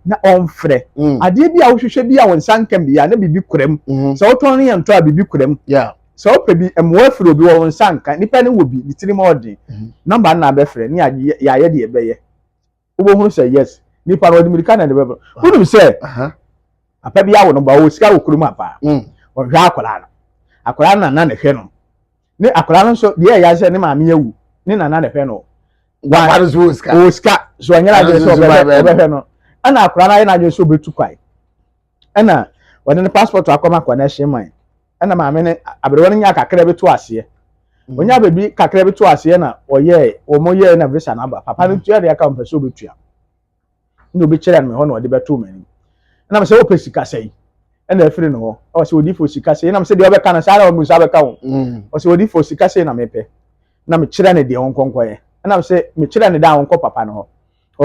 na ɔnfrɛ mm. adeɛ bi a wohwehwɛ bi a wɔn nsa nka bi a na biribi kura mu mm-hmm. sɛ wotɔn no yɛ ntɔ a biribi kura mu sɛ wopɛ bi mmoa afiri obi wɔ wɔn nsa nka nipa no wɔ bi ne tirim ɔden mm-hmm. namba no na abɛfrɛ ne yɛayɛ deɛ ɛbɛyɛ. Wobɛhunu sɛ yes nipa no ɔde mirika na ɛde bɛbrɛ wonim sɛ papa bi awo no ba ɔwɔ sika wɔ kurom a paa mm. ɔhwɛ akwadaa no akwadaa no nana na ɛhwɛ no ne akwadaa no nso deɛ ɛyɛ sɛ ne maame awu ne nana na ɛhwɛ no papa no nso wɔ sika wɔ sika so ɔnyɛ n'adwene sɛ ɔbɛhwɛ no ɛna akwadaa no ayɛ n'adwene sɛ ɔbɛtu kwae ɛna wɔde ne passport akɔma connection man ɛna maame no aberewa no nya kakra bi to aseɛ mm. onya baabi kakra bi to aseɛ na ɔyɛɛ wɔn yɛɛ na visa no aba papa no mm. tua deɛ aka ɔmpɛ sɛ ɔbɛtua na obi kyerɛ no hɔ na ɔde bɛto wɔn anim ɛna sɛ wopɛ sika sɛyi ɛna afiri no hɔ ɔsɛ odifo sika sɛyi ɛna sɛ deɛ ɔbɛka no saa na ɔmu nsa bɛka ho mm. ɔsɛ odifo sika sɛyi na mepɛ na mekyerɛ no deɛ ɔnkɔnkɔyɛ ɛna sɛ mekyerɛ no da a ɔnkɔ papa no hɔ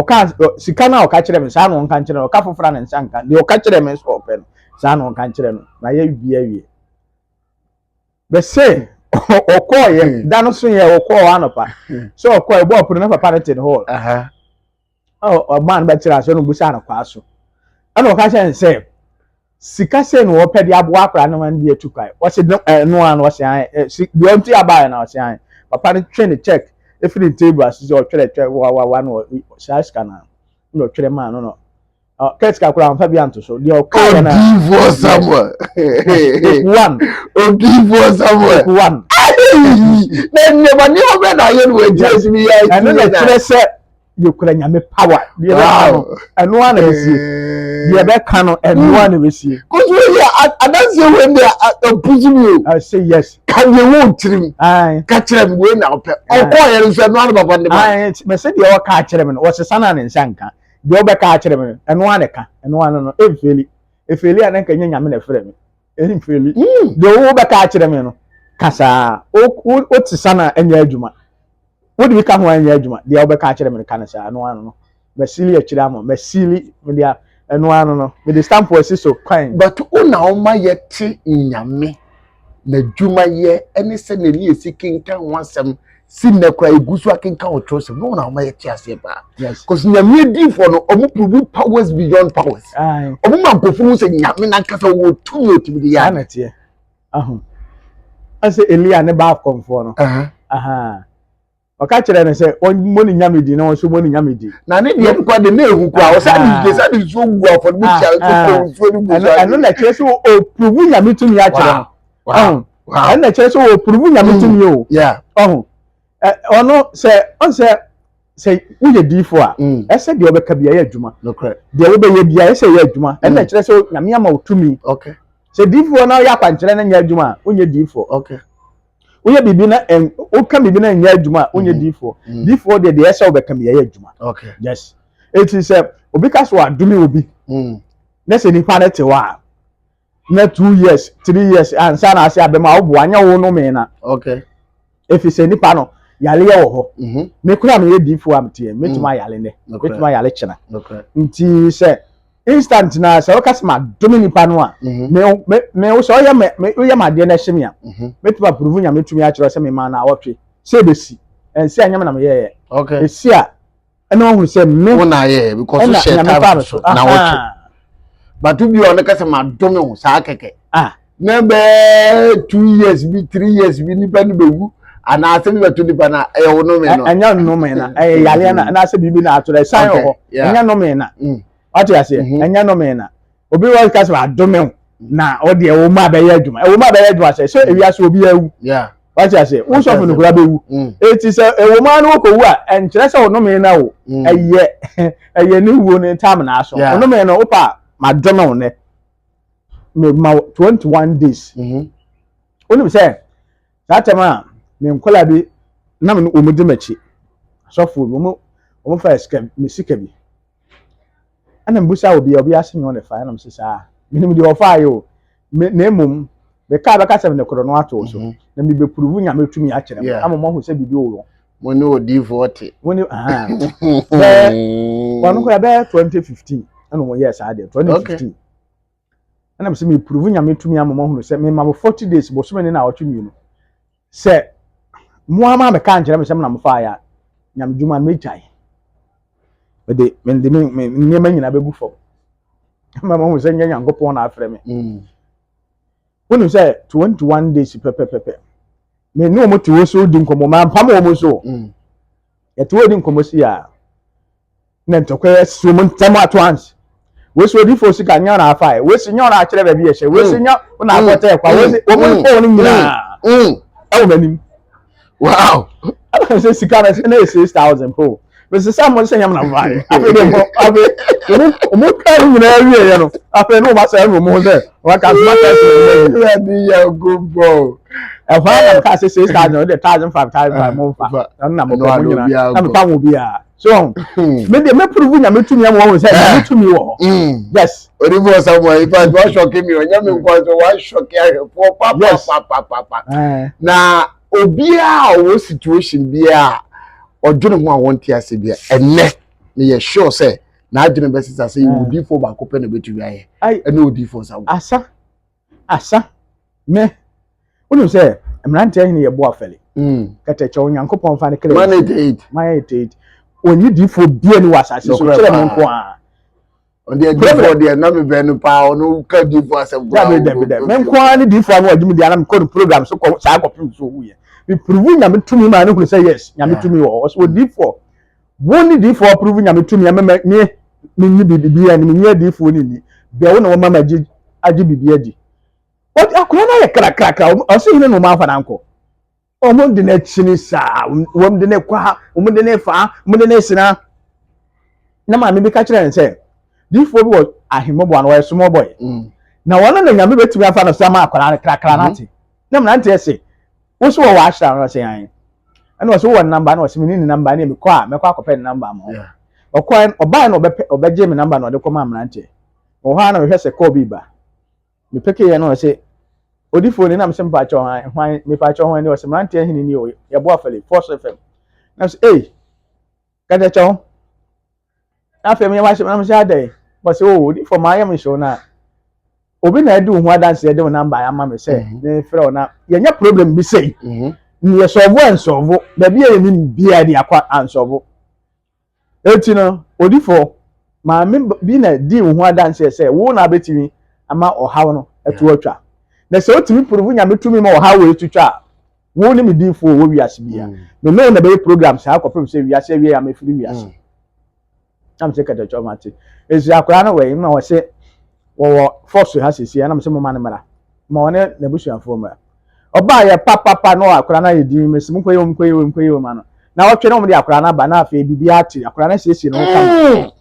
ɔka sika no a ɔka kyerɛ me saa na ɔnka nkyerɛ no ɔka foforɔ a ne nsa nka deɛ ɔka kyerɛ me nso ɔpɛ no saa na ɔnka nkyerɛ no na yɛ wie awie bɛsɛ ɔkɔɔyɛ hmm. da no so yɛ ɔkɔɔ hɔ anɔpa hmm. sɛ ɔkɔɔ ɛbɔ ɔpono na papa no te ne hɔ ɔmaa no bɛkyerɛ asɛ no busa no kwaa so ɛna ɔka kyerɛ no sɛ Sika sei na wɔpɛ de aboa akwadaa no ma no de atu kwan. Ɔse no ɛno ara no ɔse ae. Ɛ si deɛ ɔnte abaeɛ no ɔse ae. Papa no twe ne check efiri ne table ase sɛ ɔtwerɛ twɛ wa wa wa na saa sika no na ɔtwerɛ maa no no. Ɔ kɛ sika koraa ɔmfa bi anto so. Deɛ ɔkaeɛ no. Odiyifoɔ Samuel. One. Odiyifoɔ Samuel. One. Na nneɛma nneɛma bɛn na ayɛ no wɔ akyire ɛsimi yɛ. Ɛno na kyerɛ sɛ yɛkura nyame power deɛ bɛka no ɛno ara na ɛsie eh. Deɛ ɛbɛka no ɛnoa na ɛbɛsie. Kosi wo yɛ adanseɛ wei deɛ ɛpusu mi o. I say yes. Ka deɛ wɔ tirim. Ka kyerɛ mi wei na ɔpɛ. Ɔkɔ yɛ nso ɛnoa na papa ne ma. Mɛ sɛ deɛ ɔka akyerɛ mi no ɔsesa na ne nsa nka. Deɛ ɔbɛka akyerɛ mi no ɛnoa na ɛka ɛnoa no no ɛnfeeli. Efeeli a na nka nyɛ nyame na ɛfrɛ mi. Ɛnfeeli. Deɛ wobɛka akyerɛ mi no kasaa o te sa na ɛnyɛ adwuma. Wode bi ka ho a ɛnyɛ adwuma. Deɛ wobɛka akyerɛ me no ka no saa, ɛno ano no. Masili akyire ama wo. Masili, mede a, ɛno ano no. Mede stamp asi so kwan. But wo na woma yɛte Nyame n'adwuma yɛ ɛne sɛnea ne yɛsi kenkan ho asɛm si nnɛ koraa yɛgu so akenkan wɔ twerɛsɛm no wo na woma yɛte aseɛ paa. Yes. Cause Nyame adiifoɔ no ɔmo prove powers beyond powers. Aye. Ɔmo ma nkurɔfoɔ hu sɛ Nyame n'ankasa wɔ tumi a ɔtumi de yɛ Saa ade. na ɛteɛ. Ahu. Ɛsɛ Elia ne Baal kɔmfoɔ no. Ɔka kyerɛ no sɛ ɔmmɔ ne nyame din na wɔn nso mmɔ ne nyame din. Na ne deɛ no kora de na ehu kora ɔsa de nsa de nsuo gu afɔrebukyia nso kɔ nsuo no gu so. Ɛno na kyerɛ sɛ ɔpuruvu nyame tumi akyerɛ no. Ɛno na kyerɛ sɛ ɔpuruvu nyame mm. tumi o. Ɔho. Ɔno sɛ ɔnsɛ sɛ woyɛ diifo a mm. ɛsɛ deɛ ɔbɛka bi ɛyɛ adwuma. Deɛ wobɛyɛ bi a ɛsɛ ɛyɛ adwuma. Ɛno na mm. kyerɛ sɛ nyame ama wo tumi. Sɛ diifoɔ na ɔyɛ akwankyerɛ no nyɛ adwuma a wonyɛ diifoɔ. Woyɛ biribi na ɛn woka biribi na ɛnyɛ adwuma a wonyɛ mm. diifoɔ. Mm. Diifoɔ deɛ deɛ ɛsɛ wobɛka bi ɛyɛ adwuma. Yes. Eti sɛ obi ka so adome obi mm. na sɛ nipa no te hɔ a na 2 years 3 years ansa na ase abɛma woboa nyɛ wo no na. Efi sɛ nipa no yareɛ wɔ hɔ. Me kura meyɛ diifoɔ a meteɛ metumi ayare nɛ metumi ayare kyena. Nti sɛ instant na sɛ wɔka sɛ madome nipa no a mhm. me me me sɛ ɔyɛ me me woyɛ me adeɛ na ɛhyɛ me a mhm. mɛtumi apuruvu nyame tumi akyerɛ sɛ mema na awɔtwe sɛ ebesi ɛnsi anyɛ me na meyɛyɛ esi a ɛna wɔn sɛ me wɔn na ayɛ because ɛna hyɛ nyame fa time me so so na wɔtwe but bi ɔno kasa madome wo saa kɛkɛ ah na bɛɛ 2 years bi 3 years bi nipa no bɛwu anaasɛ bi bɛto nipa no a ɛyɛ wo nome no. Ɛnyɛ nnome na ɛyɛ yareɛ na anaasɛ biribi na ato dɛ ɛsan wɔ hɔ ɛnyɛ nnome na mm. wate aseɛ Mhm. ɛnyɛ nnome na obi wɔ ka sɛ adome wo na ɔde ɛwɔ mu abɛyɛ adwuma ɛwɔ mu abɛyɛ adwuma sɛ sɛ ewiase obi awu Yeah. wate aseɛ wo sɔfo no kura bɛwu Mm. eti sɛ ɛwɔ mu ano kɔwu a ɛnkyerɛ sɛ ɔnome na o Mm. ɛyɛ ɛyɛ ne wuo ne ntam na aso Yeah. ɔnome no wopa madome wo nɛ mema wo 21 days Mhm. wonim sɛ saa tɛm a me nkɔla bi na me wɔn di m'akyi asɔfoɔ bi wɔn fa sika me sika bi ɛna mbusa obi a obi ase nyɛ ɔne fa ɛna mo sɛ saa menim deɛ ɔfa yɛ o me na emom me kaa bɛka sɛ me ne korɔ no ato so Mhm. na me bɛ puruvu nyame tumi akyerɛ mo ama mo ahu sɛ biribi wɔ hɔ. Mo ne odiifoɔ te. Mo ne ahan bɛɛ wɔn kora bɛyɛ 2015 ɛna wɔn yɛ saa deɛ 2015 ɛna mo sɛ me puruvu nyame tumi ama mo ahunu sɛ me ma mo 40 days bosome ne na awɔtwe mmienu sɛ mo ama me ka nkyerɛ me sɛ mo na mo fa yɛ a nyame dwuma no megyae mede mede me me nneɛma nyinaa bɛgu fam ama mo ahu sɛ nyɛ Nyankopɔn na afrɛ me. Wonim sɛ 21 days pɛpɛpɛpɛ me ne wɔn te hɔ so di nkɔmmɔ maa mpam wɔn so yɛte hɔ di nkɔmmɔ si a na ntɔkwa yɛ si wɔn ntɛm at once. Wesi odifo sika nyɛ ɔna afa yɛ wesi nyɛ ɔna akyerɛ baabi yɛ hyɛ wesi nyɛ ɔna akɔtɛ ɛkwa wesi wɔn nkɔɔ no nyinaa ɛwɔ m'anim. Ɛna sɛ sika no ɛna yɛ 6,000 po bɛsɛ sɛ mo sɛ nyɛ mo na mo ayɛ afei de mo afei wɔn twa no nyinaa wie yɛ no afei ne wɔn asɛ ɛna wɔn ho sɛ wɔn aka asoma kɛse na wɔn ayi. Ɛdi yɛ nkubɔ. Ɛhɔ ara na kaa sɛ 6,000 ɔde thousand five thousand five mo nfa ɛno na mo pɛ mo nyinaa na mo pa mo biara so me deɛ me prove nyame tumi ama wɔn sɛ nyame tumi wɔ hɔ, yes. Odiifo Samuel, in fact, wasɔke mi ɔnyɛ mi nkwa so wasɔke ahwɛfoɔ papapapapa. Na obiara a ɔwɔ situation biara ɔdwene ho a wɔnte ase bia ɛnɛ meyɛ sure sɛ n'adwene bɛsesa sɛ yɛ odiifo baako pɛ na obɛtumi ayɛ ɛne odiifo Samuel. Asa asa me wonim sɛ mmeranteɛ hene yɛ boa fɛle kɛtɛkyɛ Onyankopɔn fa no kra. Man 88. Man 88 onyi diifoɔ bia ni wɔ asase so kyerɛ me nko a. Ɔde adiifoɔ deɛ na mebɛn no paa ɔno ka diifoɔ asɛm koraa. Dabi dabi dabi, me nko ara ne diifoɔ ano ɔgye me di anam kɔ no program so kɔ saa kɔpem so owuyɛ me prove nyame tumi maa ne hunu sɛ yes nyame tumi wɔ hɔ. Ɔsɛ odiifoɔ wo ne diifoɔ prove nyame tumi ama me me menyi biribi ani menyi adiifoɔ ne ni bɛ wo na wɔma ma agye agye biribi adi. Ɔde akora no ayɛ krakrakra ɔsɛ hene na ɔma afa no ankɔ wɔn de n'akyi ne saa wɔn de ne kɔ ha wɔn de ne fa wɔn de ne sena na maame bi ka kyerɛ ne sɛ diifoɔ bi wɔ ahemmɔboa no, ɔyɛ small boy. Na wɔn na Nyame bɛtumi afa no so ama akwadaa no krakra no ate. Na mmeranteɛ se, wo so wɔ w'ahyra no? Ɔsɛ an. Ɛna ɔsɛ wowɔ ne number? Na ɔsɛ mene ne number, ne mekɔ a mɛkɔ akɔpɛ ne number ma. Ɔkɔ, ɔbaa na ɔbɛpɛ, ɔbɛgye me number na ɔde kɔma mmeranteɛ. Wɔ hɔ a na mehwɛ sɛ call bi ba. Mepeke yɛ no, ɔsɛ odifoɔ ni, na mesɛ mpakyɛ hwan hwan, mepakyɛ hwan ni? Ɔsɛ mmeranteɛ hene ni o, yɛbɔ afɛle Force FM. Na sɛ ei kɛtɛkyɛw, afei meyɛ wahyɛ na mesɛ adɛn? Ɔsɛ o, odifoɔ, maa yɛ me hyɛw na obi na ɛdi wo ho adanseɛ de wo number ama me sɛ mefrɛ wo na yɛnyɛ problem bi sei ne yɛ solve an solve baabi a yɛnim biara de akɔ an solve. Eti no, odifoɔ, maame bi na di wo ho adanseɛ sɛ wo na abɛtumi ama ɔhaw no ɛto atwa, na sɛ wotumi prove Nyame tumi ma ɔhaw wɔ etu twa a, wo ne me diifoɔ wɔ wiase bia me ne wo na bɛyɛ program saa kɔpem sɛ wiase awie a mefiri wiase. Na mesɛ kɛtɛkyɛ ɔma te esi akwaraa no wɔ yi na wɔsɛ wɔwɔ Force ha sisi, ɛna mesɛ moma no mmara ma ɔne n'abusuafoɔ mmara. Ɔbaa yɛ papapa na akwaraa no ayɛ din. Mesi mo nkɔyɛ wɔm, nkɔyɛ wɔm, nkɔyɛ wɔm ano na wɔtwe na wɔn de akwaraa no aba. Na afei biribi ate, akwaraa no asiesie ne ho kama.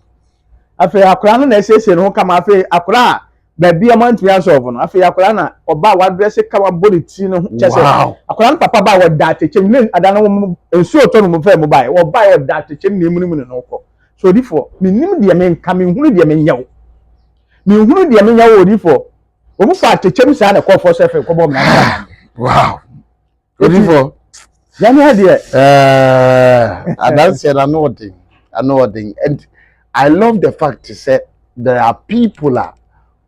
Afei akwaraa no na asiesie ne ho kama. Afei akwaraa a baabi a wɔntumi an solve no, afei akwaraa na ɔbaa wa dress kama, bɔ ne ti no ho kyɛ sɛ akwaraa no papa baa, wɔda atɛkyɛm ne ada no wɔn nsuo tɔ no mu fɛ mu baa, wɔbaa, wɔda atɛkyɛm na emu ne mu ne no kɔ so. Odifoɔ, menim deɛ menka, menhunu deɛ menyɛ wo, menhunu deɛ menyɛ wo. Odifoɔ, wɔn fa atɛkyɛm saa na ɛkɔɔ Force FM kɔbɔ mmara. Wow, odifoɔ. Yɛn adeɛ. Adanseɛ no ano ɔden, ano ɔden, and I love the fact sɛ there are people a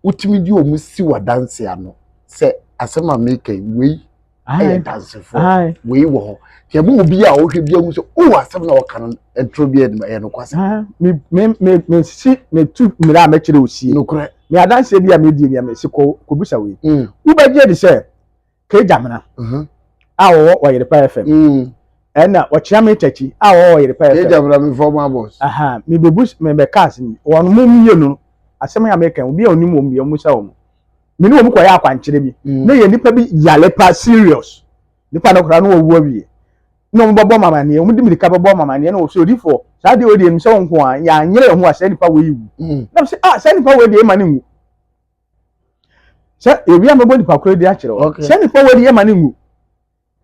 wotumi di wɔn si wɔ adanse ano sɛ asɛm a meka yi, wei ɛyɛ dansefoɔ, wei wɔ hɔ tí ɛmu obi a ɔhwɛ bi ahu sɛ o, asɛm na ɔka no ntoro bi anim, ɛyɛ nokwasɛm. Me me me me si me tu mmiri a mɛkyerɛ osie. Nokorɛ. Me adanseɛ bi a medie ni a mesi kɔ kɔbusa wei. Wobɛgye di sɛ Kegyamena a wɔwɔ Ɔyerepa FM ɛna ɔkyea me takyi a wɔwɔ Ɔyerepa FM. Kegyamena, mi former boss. Aha, mebɛbu mebɛka asɛm wɔn mo mmienu no, asɛm a meka, obi a onim wɔn bi, ɔmo sa wɔn me ne wɔn kɔyɛ akwankyerɛ bi na yɛ nipa bi yale pa serious, nipa no koraa no wɔwu awie, na wɔn bɛbɔ mamaneɛ, wɔn de mirika bɛbɔ mamaneɛ na wɔsɛ odifoɔ saa deɛ wɔde nim sɛ wɔn nko a yɛanyere ho a saa nipa wɔ yi wu. Na sɛ ah, saa nipa wɔ deɛ ɛma ne nwu sɛ ebi a mɛbɔ nipa koro di akyerɛ wɔ saa nipa wɔ deɛ ɛma ne nwu.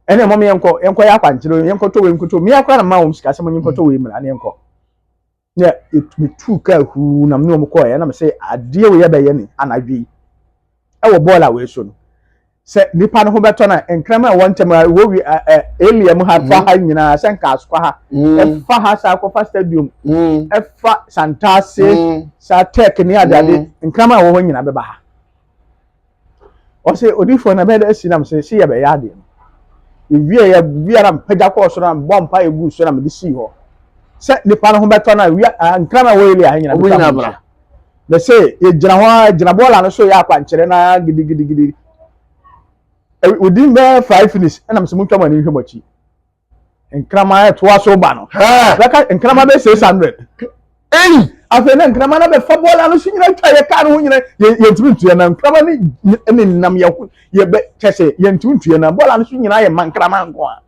Ɛna ɛmɔ mi yɛnkɔ yɛnkɔ yɛ akwankyerɛ, yɛnkɔ tɔ wei, nkɔtɔ mi akora na ma wɔn sika sɛ mo yɛnkɔtɔ wei mmira ne yɛnkɔ. Na metu kaa huu nam ne wɔn kɔɔ yɛ, na me sɛ adeɛ wei yɛbɛyɛ ne anadwo yi ɛwɔ bɔɔl a wei so no, sɛ nipa no ho bɛtɔ na nkraman a ɛwɔ ntɛm a ɛwɔ wi ɛ ɛ elia mu ha fa ha nyinaa sɛ nka asokɔ ha ɛfa ha saa akɔfa stadium ɛfa Santase saa tech ne adeade, nkraman a ɛwɔ hɔ nyinaa bɛba ha. Ɔsɛ odiifoɔ na bɛyɛ dɛ asi nam sɛ si yɛ bɛyɛ adeɛ no ewie yɛ wia na mpagya kɔɔ so na bɔ mpa egu so na mede sii hɔ sɛ nipa no ho bɛtɔ na wia nkraman a ɛwɔ elia ha nyinaa bɛtwa ho ahyia. Na sɛ yɛgyina hɔ a, gyina bɔɔla no so yɛ akwankyerɛ na gidigidigidi within bɛyɛ 5 minutes, ɛna sɛ motwa mo ani nhwɛ mo akyi, nkraman ɛtoa so ba no bɛka nkraman bɛ 600. Afei na nkraman no bɛfa bɔɔla no so nyina twa yɛ kaa no ho nyina, yɛntumi ntua na nkraman no ne nam yɛ ho yɛbɛ kyɛ sɛ yɛntumi ntua na bɔɔla no so nyinaa yɛ ma nkraman nko a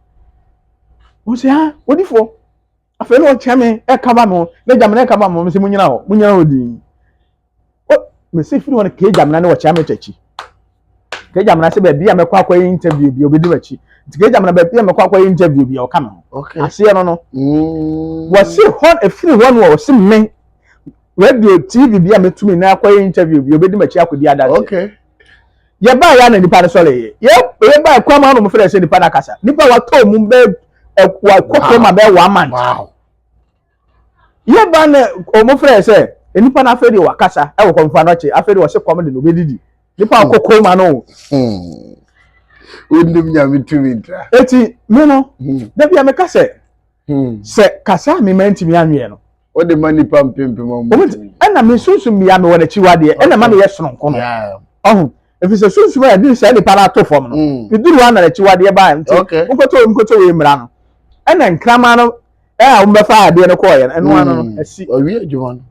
wɔn sɛ ha odifoɔ. Afei na ɔkyɛ me ɛka ba mo na gyamena ɛka ba mo sɛ mo nyina hɔ, mo nyina hɔ din o. Mesi firi hɔ no, kee gyamena ne wɔkyɛ me kyakyi. Kee gyamena sɛ baabi a mɛkɔ akɔyɛ interview bi, obɛdi m'akyi, nti kee gyamena baabi a mɛkɔ akɔyɛ interview bi a, ɔka me ho aseɛ no wɔsi hɔ. Efiri hɔ no, wɔsi me radio, TV bi a mɛtumi na akɔyɛ interview bi, obɛdi m'akyi akɔdi adanseɛ. Yɛbaa yɛ na nipa no sɔre yɛ yɛbaa kwan mu anum fɛrɛ sɛ nipa no akasa, nipa watɔ mu bɛ wakɔ kɔma bɛ one month. Yɛba na ɔmo fɛrɛ sɛ nipa no afɛ deɛ wakasa ɛwɔ kɔnfa no akyi. Afɛ deɛ wɔsɛ kɔm de na obɛdidi nipa akɔ kɔma no. Wonim Nyame tumi ntra. Eti mi no, dabi a meka sɛ sɛ kasa a mi ma ntumi anweɛ no, wode ma nipa mpempem ɔmo. Ɛna me sunsun bia me wɔ n'akyiwadeɛ, ɛna ma meyɛ sononko no ɔho, efi sɛ sunsun a yɛde saa nipa no ato fam no, meduru hɔ na n'akyiwadeɛ baa, nti nkɔtɔ nkɔtɔ wei mmira no, ɛna nkraman no ɛa wɔn bɛfa adeɛ no kɔɔyɛ no, ɛno ano no asi. Ɔwie adwuma no.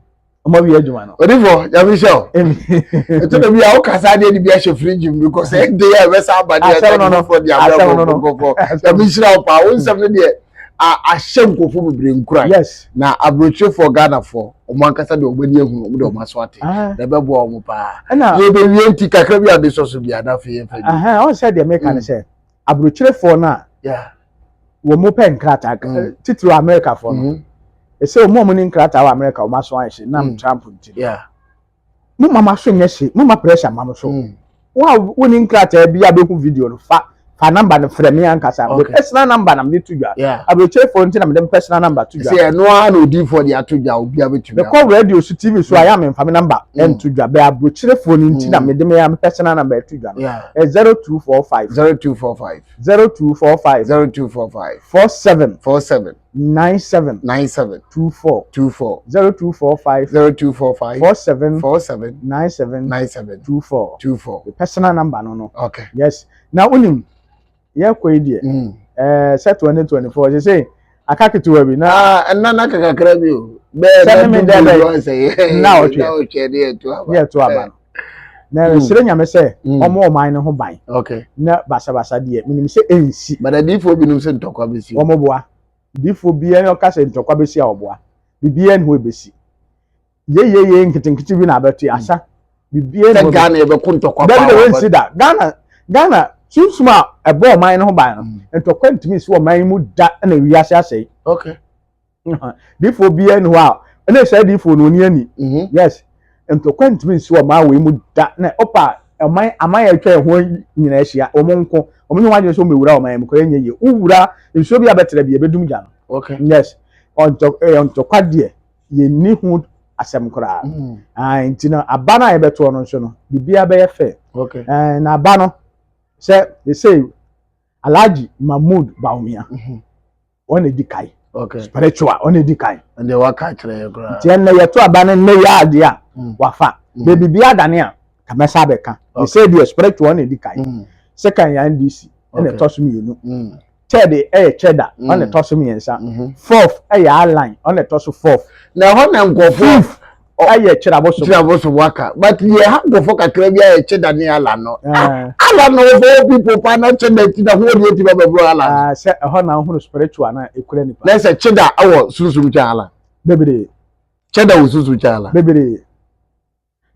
Ɔmo awie adwuma no. Odifo, Nyame hyɛ o. Ɛtɔ da bi a wokasa adeɛ de bi ahyɛ fridge mu because ɛde a ɛbɛsa aba deɛ. Asɛm no no. Asɛm no no. Nyame hyira wo paa. Wo nsɛm no deɛ. Ahyɛ nkurɔfoɔ bebree nkuran. Yes. Na aburokyerefoɔ Ghanafoɔ, wɔn ankasa deɛ wɔn ani ahunu, wɔn de wɔn aso ate. Na ɛbɛboa wɔn paa. Ɛna Yɛbɛwie nti kakra bi a de sɔ so bi a na afei yɛmfa bi. Ɔn sɛ deɛ meka ne sɛ aburokyerefoɔ no a wɔn pɛ nkrataa, titiriw Amerikafoɔ no, ɛsɛ wɔn a wɔn ni nkrataa wɔ Amerika, wɔn aso ayɛ hye nam Trump nti. Mo ma ma so nyɛ hye, mo ma pressure ma mo so. Wɔn a wɔn nkrataa bi a bɛhu video no, fa number no frɛ me ankasa. Me personal number na mede to dwa. Aburokyerefoɔ nti na mede personal number to dwa. Sɛ ɛno ara na odiifoɔ de ato dwa, obiara bɛtumi. Mekɔ radio so, TV so a, yɛ a memfa me number ɛnto dwa bɛ. Aburokyerefoɔ no nti na mede me personal number ɛto dwa no. Ɛ 0245. 0245. 0245. 0245. 47. 47. 97. 97. 24. 24. 0245. 0245. 47. 47. 97. 97. 24. 24. The personal number no. Yes, na wonim yɛkɔ yi deɛ, sɛ 2024 sɛ aka ketewa bi na Ah, ɛnna na kakra bi o. Bɛɛ Sɛ me dɛ bɛyɛ. sɛ Nna ɔtwe. Na ɔtwe de ɛto aba. Ne yɛto aba no na mesrɛ Nyame sɛ ɔmo ɔman no ho ban na basabasa deɛ, menim sɛ ɛnsi. But adiifoɔ binom sɛ ntɔkwa bɛsi. Wɔn boa diifoɔ biara ɔka sɛ ntɔkwa bɛsi a, ɔboa. Biribiara ne hɔ ɛbɛsi yeyeye, nketenkete bi na abɛto asa, biribiara ne Sɛ hɔ. Ghana yɛbɛko ntɔkwa. Dabi Paa de wɔ wɔnsi da. Ghana sunsum a ɛbɔ ɔman no ho ban no, ntɔkwa ntumi nsi ɔman yi mu da na wiase asɛe. Diifoɔ biara ne hɔ a ɛna sɛ diifoɔ no oni ani. Yes, ntɔkwa ntumi nsi ɔman wɔ yi mu da na ɔpa ɔman aman a atwa ɛho nyinaa ahyia, wɔn nko wɔn nyɛ wɔn adwene sɛ wɔn bɛwura ɔman mu kɔ. Ɛnyɛ yie, wowura nsuo bi a bɛtɛrɛ bi ebɛdum gya no. Yes, ɔntɔ ɛyɛ ntɔkwa deɛ, yɛnni ho asɛm koraa. Ah, nti no aba no a yɛbɛtoɔ no nso no, biribiara bɛyɛ fɛ. Na aba no sɛ yɛsɛ Alhaji Mahmood Bawumia, wɔn na edi kae. Spiritual, wɔn na edi kae. Ɛndeɛ waka kyerɛ yɛ koraa. Nti ɛnna yɛto aba no nnɛ yɛ adeɛ a wafa beebi bi adane a kàmɛsa abɛka. Yɛsɛ deɛ spiritual, wɔn na edi kae. Second yɛ NDC, ɛna ɛtɔ so mmienu. Third ɛyɛ Cheddar, ɔna ɛtɔ so mmiɛnsa. Fourth ɛyɛ Alan, ɔna ɛtɔ so fourth. Na ɛhɔ na nkɔfoɔ Fifth ɛyɛ Kyerɛbosom. Kyerɛ abosom waka, but yɛ ha nkɔfoɔ kakra bi a yɛ Cheddar ne Alan no. Alan no wɔfɔ people pa na Cheddar ti na ho deɛ ti ba bɛburo Alan. Ah, sɛ ɛhɔ na ɔhunu spiritual na ekura nipa. Na sɛ Cheddar ɛwɔ sunsum kyɛn Alan? Bebree. Cheddar wɔ sunsum kyɛn Alan? Bebree.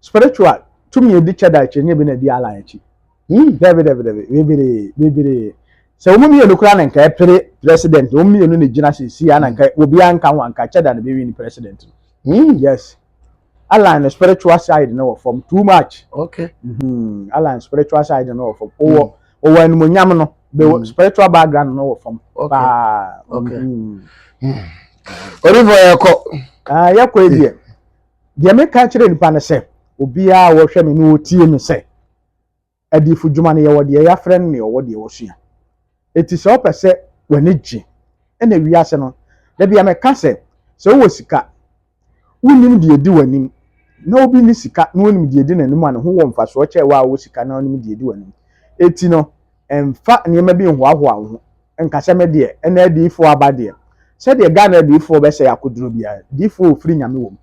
Spiritual tumi edi Cheddar akyi nye bi na edi Alan akyi. Dabi, dabi, dabi, bebree, bebree. Sɛ wɔn mmienu koraa na nka ɛpere president, wɔn mmienu na gyina sisi a, na nka obiara nka ho a, nka Cheddar na bɛwi ni president no. Yes, Alan no spiritual side no wɔ fam too much. Alan spiritual side no wɔ fam. Ɔwɔ animonyam no bɛ spiritual background no wɔ fam paa. Odiifoɔ, yɛkɔ. Ah, yɛkɔ yi deɛ, deɛ meka kyerɛ nipa no sɛ obiara a wɔhwɛ me na ɔtie me sɛ adiyifo dwuma no, yɛwɔ deɛ yɛafrɛ no ne yɛwɔ deɛ wɔsua. Eti sɛ wopɛ sɛ w'ani gye ɛna wiase no, dabi a mɛka sɛ wowɔ sika, wonim deɛ di w'anim, na obi ne sika na wonim deɛ di n'anim a, ne ho wɔ mfasoɔ kyɛ wɔ a wɔ sika na wonim deɛ di w'anim. Eti no ɛmfa nneɛma bi nhoahoa wo ho nkasɛ me deɛ ɛna adiyifoɔ aba deɛ, sɛdeɛ Ghana adiyifoɔ bɛsɛ akoduro biara, diyifoɔ ofiri Nyame wɔ mu.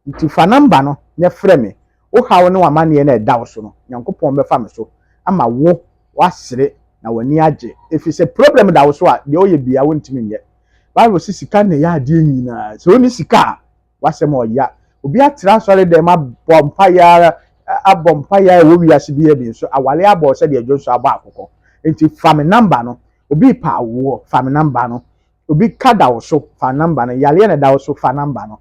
Nti fa number no na frɛ me. Wo haw ne w'amanneɛ na ɛda wo so no, Nyankopɔn bɛfa me so ama wo wasere na w'ani agye, ɛfiri sɛ problem da wo so a, deɛ ɔyɛ bia wontumi nyɛ. Bible sɛ sika na ɛyɛ adeɛ nyinaa. Sɛ wonni sika a, w'asɛm ɔya. Obi atena asɔre dɛm abɔ mpaeɛ ara, abɔ mpaeɛ a ɛwɔ wiase bi bi nso awale abɔ sɛdeɛ dwo nso abɔ akokɔ. Nti fa me number no. Obi pa awoɔ, fa me number no. Obi ka da wo so, fa number no. Yareɛ na da wo so, fa number no.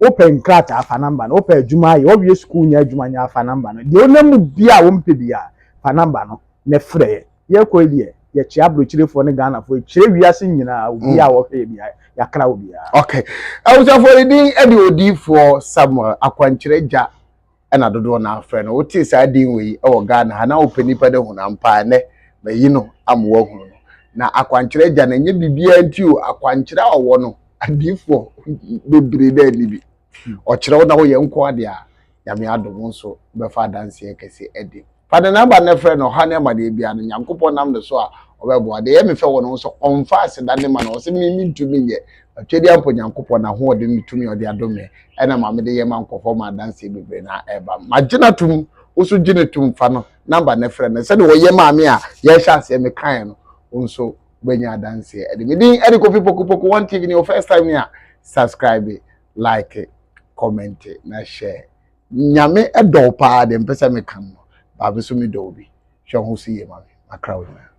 Wopɛ nkrataa, fa number no. Wopɛ adwuma ayɛ, wɔwie sukuu nya adwuma nya, fa number no. Deɛ wonam mu bia a wompɛ bia, fa number no na frɛ yɛ. Yɛkɔ yi deɛ, yɛkyea aburokyirefoɔ ne Ghanafoɔ, yɛkyerɛ wiase nyinaa, obi a wɔhwɛ yɛ bia, yɛakra wo biara. Okay, abusuafoɔ, ne din de Odiifoɔ Samuel Akwankyerɛ Gya, ɛna dodoɔ no afrɛ no. Wotee saa din wei wɔ Ghana ha na wopɛ nipa de hunu ampa, ɛnɛ mayi no ama woahunu no. Na Akwankyerɛ Gya no, ɛnyɛ biribiara nti o, akwankyerɛ a ɔwɔ no, adiifoɔ bebree dɛ ani bi ɔkyerɛ wo na woyɛ nko adeɛ a, Nyame adom nso bɛfa adanseɛ kɛse adi. Fa ne number no frɛ no. Ɔha ne amadeɛ biara no, Nyankopɔn nam ne so a ɔbɛboa. Deɛ ɛyɛ me fɛ wɔ no ho sɛ ɔmfa aseda ne ma no. Ɔsɛ me mentumi nyɛ atwadi ampo, Nyankopɔn n'ahoɔden ne tumi a ɔde adom me ɛna ma mede yɛ ma nkɔfoɔ ma adanseɛ bebree na ɛba. Magye no atom, wo so gye no tom. Fa no number no frɛ no sɛdeɛ ɔyɛ maame a yɛhyɛ aseɛ mekaeɛ no, wo nso. Wobɛnya adanseɛ. Ɛde me din ɛde Kofi Poku Poku One TV ne your first time ni a subscribe, like, comment na share. Nyame ɛdɔ wo paa deɛ mpɛ sɛ meka no. Baabi so medɔ wo bi. Hwɛ ho so yie ma me. Makra wo nyinaa.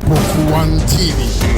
Poku One TV.